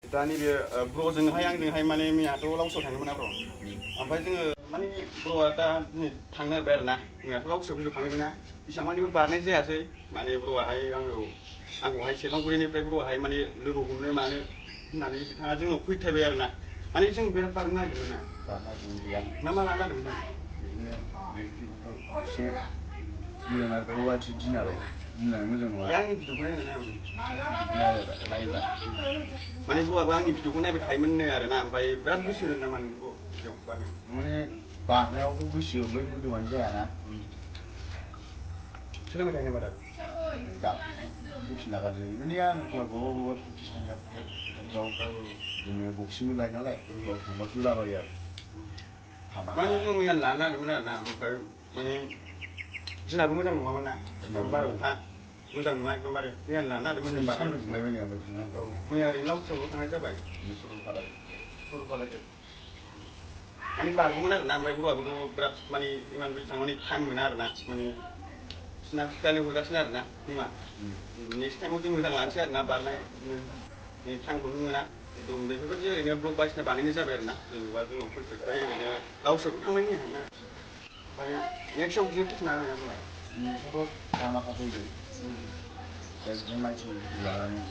दा नैबे ब्र'जोंहाय आंजोंहाय माने मैयाथ' लावसोआव थांदोंमोन ब्र'। ओमफ्राय जोङो माने ब्र'आ दा दिनै थांनो नागिरबाय आरो ना। मैयाथ' लावसोआव फैजोबखांबायमोन ना। इसिबां मानिबो बारनाय जायासै माने ब्र'आहाय आंखौहाय सेरफांगुरिनिफ्राय ब्र'आहाय माने लोगो हमनो मानो होननानै बिथाङा जोंनाव फैथायबाय आरो ना। माने जों बिराद बारनो नागिरदोंमोन ना। मा मा लानो नागिरदोंमोन? एसे रुवाथि दिनार बुंनानै मोजां नङा। आंनि भिडिअखौ माने ब्र'आबो आंनि भिडिअखौ नायबाय थायोमोननो आरोना ओमफ्राय बिराद गोसो होदों नामा नोंखौ भिडिअ बानायनो? माने बारनायावथ' गोसो बै गुदुङानो जायाना। सोलोंबाय थायो नामा दा? दा फैफिन नागारजों माने आं बबेबा प्रेक्टिस बिदिनो बक्सिंबो लायो नालाय थांबा दुलाबायो आरो। माने जों मैया लानो नागिरदोंमोन आरोना ओमफ्राय माने दिनाबो मोजां नङामोन ना। बार अखा मोजां नङा एकदमबारे मैया लानो नागिरदोंमोन जों बारनो। औ मैया ओरैनो लावसोआवल' थांनाय जाबाय। सरलपाराजों माने बारगौमोन आरोना ओमफ्राय ब्र'आबोथ' बिराद माने इमान बेसेबां माने टाइम मोना आरोना माने बिसिना बिफाया हरगासिनो आरोना टिमा नेक्स्ट टाइमाव जों मोजां लानोसै आरोना बारनाय टाइमखौनो मोना एकदम बेफोरबायदि ओरैनो ब्लग बायदिसिना बानायनाय जाबाय आरोना जेनेबा जोंनाव फैफेरबाय ओरैनो लावसोआवथ' थांनाय जायाखैना ओमफ्राय नेक्स्टआव बिदिनो फैफिननो हागोन नामा? नेक्स्टआवथ' थांनाखा फैदो दा बिदिनो मानसि लानानै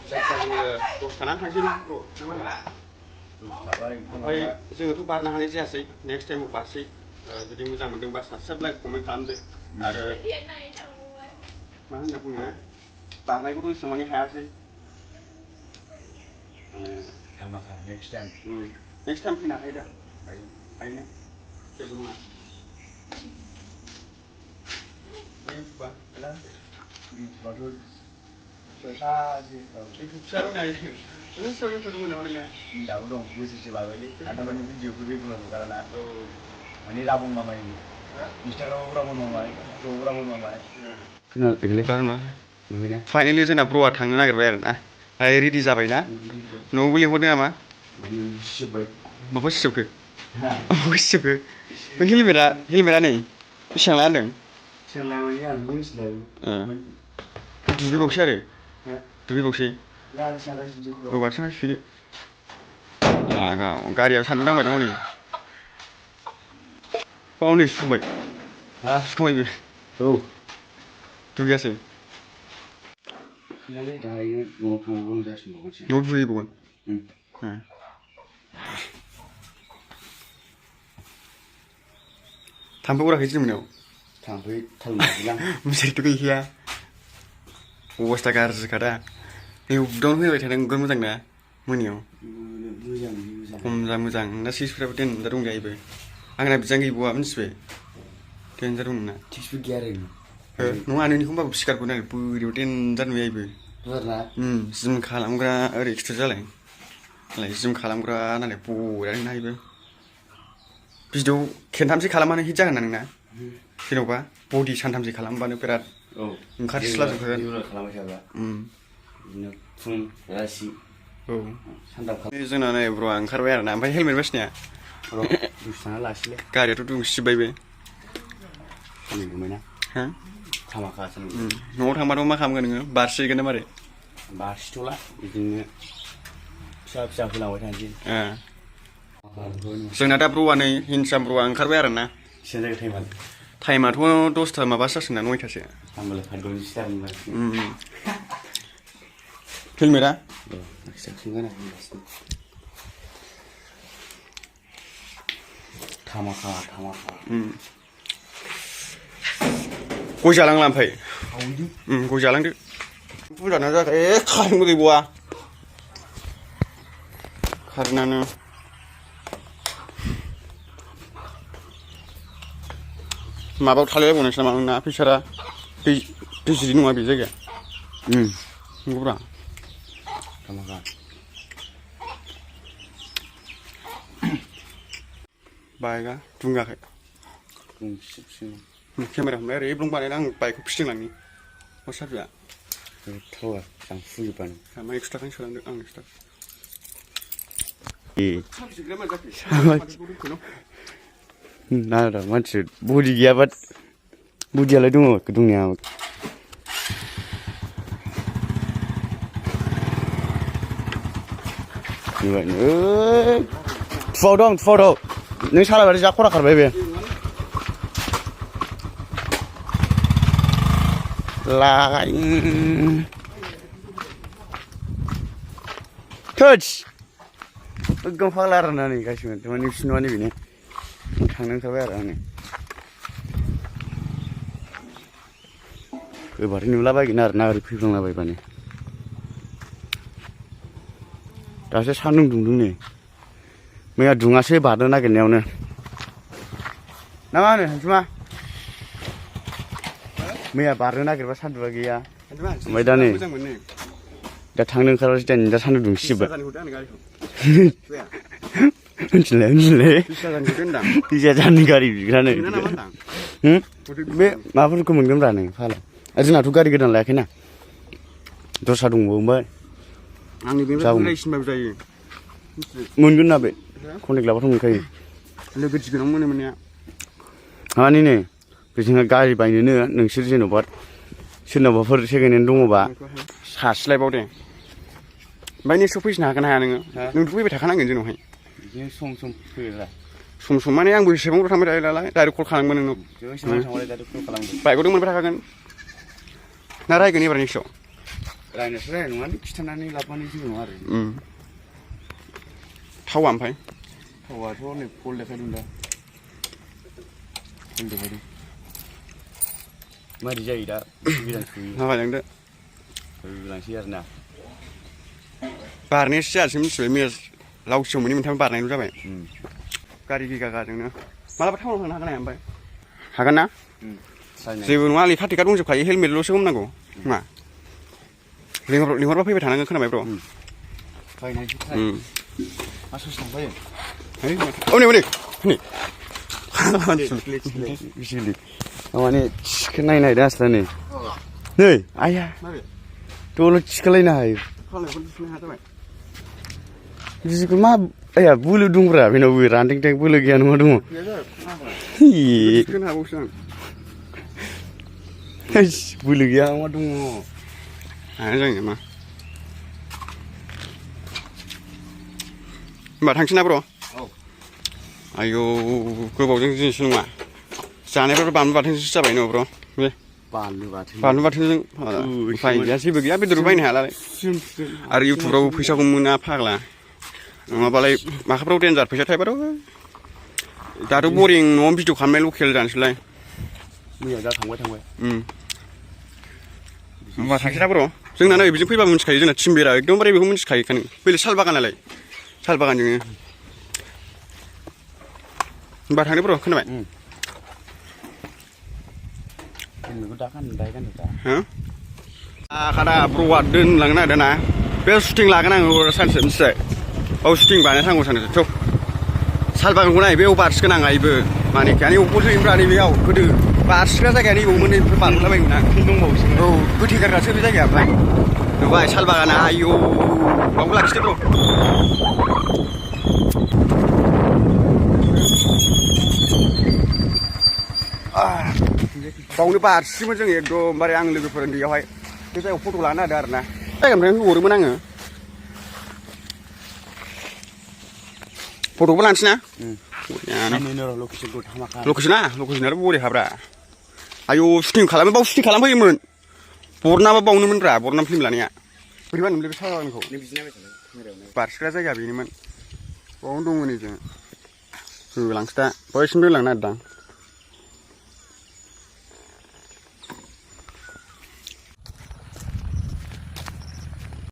जायखिया जोङो दसे थानानै थांसै ना ब्र' ओमफ्राय जोङोथ' बारनो हानाय जायासै नेक्स्ट टाइमाव बारसै जुदि मोजां मोनदोंबा साबसक्राइब लाइक कमेन्ट खालामदो आरो मा होनना बुङो बारनायखौथ' एसेबां मानि हायासै नेक्स्ट टाइम फैनो हायो दा हायोना जेबो नङा दाबो दं बोसोरसे बारबायलै आदामानि भिडिअफोर रेगुलार हगाराना माने राबन मामाय इन्सटाग्रामाव राबन मामाय फेसबुकाव राबन मामाय फाइनेलि जोंना ब्र'आ थांनो नागिरबाय आरोना ओमफ्राय रेडि जाबायना न'आवबो लिंहरदों नामा माखौ सिजोबखो माखौ सिजोबखो नों हेलमेटआ नै बेसेबां लादों दुगैबावसै आरो दुगैबावसै बारस'ना सुदो गारियाव सान्दुं नांबाय दं हनै हनै सुखांबाय सुखांबायबो औ दुगैयासै न'आव दुगैबावगोन थाम्फै अराखै दिनै मोनायाव थाम्फै थाल मोनाखैलां मुसारिथ' गैखाया अबस्था गाज्रिखा दा नै बुदावनो फैबाय थादों नोगोद मोजां ना मोनायाव मोजां नोंना सिक्सफोराबो देनजार दंजायोबो आंना बिदियानो गैबावा मिथिबाय देनजार दं नोंना टिक्सबो गैया आरो नङा नोंनिखौ होमबाबो सिखारखौ नाय बोरैयाव देनजार नुजायोबो जिम खालामग्रा ओरै खिथु जालाय जिम खालामग्रा नालाय बरिया नोंना बेबो भिडिअ खेनथामसो खालामबानो हिट जागोन ना नोंना जेन'बा बडि सानथामसो खालामबानो बिराद ओंखारस्लाजोबखागोन खालामबाय थाबा बिदिनो फुं बेलासि औ जोंना नै ब्र'आ ओंखारबाय आरोना ओमफ्राय हेलमेट बासिनाया थांना लासैलै गारियाथ' दंसिजोब्बायबो सानदुंमोना हा खामाखा न'आव थांबाथ' मा खालामगोन नोङो बारसिगोन ना मारै बारसिथ'ला बिदिनो फिसा होलांबाय थानोसै जोंना दा ब्र'आ नै हिनसाम ब्र'आ ओंखारबाय आरोना टाइमाथ' 10ता माबासो जासिगोन ना 9तासो हेलमेटआ गय जालांला ओमफ्राय गय जालांदो बुरजाना जायाखै कारेन्टबो गैबावा कारेन्टआनो माबायाव थालायलायबावनोसै नामा नोंना फैसारा दै जिरि नङा बे जायगाया नंगौब्रा बाइकआ दुंगाखै केमेरा हमबाय ओरै ब्लं बानायना आं बाइकखौ फिदिंलांनि सार्फिया मा 100 थाखानि सोलांदो आं 100 ना मानसि बडि गैयाबा बडियालाय दङ दंनाया थुआव दं नों सालाबारि जा खरा खारबाय बे लागाय थोस गोगोम फाग्ला आरोना नै गासिबो माने बिसिनि नङा नैबेनो थांनो ओंखारबाय आरो आङो फैबाथाय नुलाबायगोन आरोना ओरै फैफ्लांलाबायबानो दासो सान्दुं दुंदों नै मैया दुङासै बारनो नागिरनायावनो ना मा होनो हान्थुमा मैया बारनो नागिरबा सान्दुंआ गैया ओमफ्राय दा नै दा थांनो ओंखारबासो दा सान्दुं दुंसिजोब्बाय होनफिनलाय फैसाया जानि गारि बिग्रानो बे माबाफोरखौ मोनगोनब्रा नों फाला आरो जोंनाथ' गारि गोदान लायाखैना दस्रा दंबावोमोन आंनि बेनिफ्राय सिनबाबो जायो मोनगोन ना बे कन्टेक्ट लाबाथ' मोनखायो लोगो दिगोनाव मोनो मोननाया माने नै जोंहा गारि बायनोनो नोंसोर जेन'बा सोरनावबाफोर सेकेन्ड हेन्ड दङबा सासेलायबाव दे ओमफ्राय नेक्स्टआव फैनो हागोन हाया नोङो नोंथ' फैबाय थाखानांगोन जोंनावहाय बिदिनो सम फैयोब्रा सम माने आंबो एसेबांल' थांबाय थायो नालाय डाइरेक्ट कल खालामगोन नोंनाव बाइकआवथ' मोनबाय थाखागोन ना रायगोन एबार नेक्स्टआव रायनायाथ' रायनाय नङा खिन्थानानै लाबोनानै जेबो नङा आरो थावा ओमफ्राय थावाथ' नै फल देखायदों दा फल देखायदों मारै जायो दा गोदान लांदो लांसै आरो ना बारनायासो जायासै मिथिबाय मैया लावसियाव मोनथाम बारनायल' जाबाय गारि गिगाजोंनो मालाबा टाउनाव थांनो हागोन ओमफ्राय हागोन ना जेबो नङा लेखा टेखा दंजोबखायो हेलमेटल'सो हमनांगौ मा लिंहरबा फैबाय थानांगोन खोनाबाय ब्र' माने थिखो नायदों आसला नै आया दल' थिखोलायनो हायो बिदिखौ मा आया बोलो दंब्रा बेनावबो रानथें बोलो गैया नङा दङ बोलो गैया मा दङ जायो नामा होमबा थांसै ना ब्र' आयौ गोबावजों दिनैसो नङा जानायफ्राथ' बानलु बाथोनसो जाबाय न' ब्र' बे बानलु बाथोनजों उफाय गैया जेबो गैया बेदर बायनो हायालाय आरो इउटुबफ्रावबो फैसाखौ मोना फाग्ला नङाबालाय माखाफ्राव देन्जार फैसा थायबाथ' दाथ' बरिं न'आवनो भिडिअ खालामनाय लकेल जानोसैलाय मैया दा थांबाय होमबा थांसै ना ब्र' जोंना नै बिजों फैबा मिथिखायो जोंना थिमबेरा एकदमबारे बेखौ मिथिखायो नों बेलाय साल बागानालाय साल बागानजोंनो होमबा थांदो ब्र' खोनाबाय आखादा ब्र'आ दोनलांनो नागिरदों ना बे शुटिं लागोन आङो सानसे मिथिबाय औ शुटिं बानायनांगौ सानसे थ' साल बागानखौ नाय बेयाव बारसिगोन आं आइबो माने आनि अबाव थैयोब्रा नैबेयाव गोदो बारसिग्रा जायगाया नैबावमोन नैबेफोर बारलाबायोमोन आं दंबावोसो औ गोथै गारग्रासो बे जायगाया ओमफ्राय नुबाय साल बागाना आयौ बावबो लाखिदो ब्र' बावनो बारसिगोन जों एकदमबारे आं लोगोफोर उन्दैयावहाय बे जायगायाव फट' लानो नागिरदों आरो ना जायगानिफ्राय हरोमोन आङो फट'बो लानोसै ना लकेसनाथ' बरिखाब्रा आयौ शुटिं खालामफैयोमोन बरनाबा बावनोमोनब्रा बरना फिल्म लानाया बोरैबा होनोमोनलै बे सालानिखौ बारसिग्रा जायगा बेनोमोन बावनो दङ नै जों होलांसै दा बैसिम दोनलांनो नागिरदां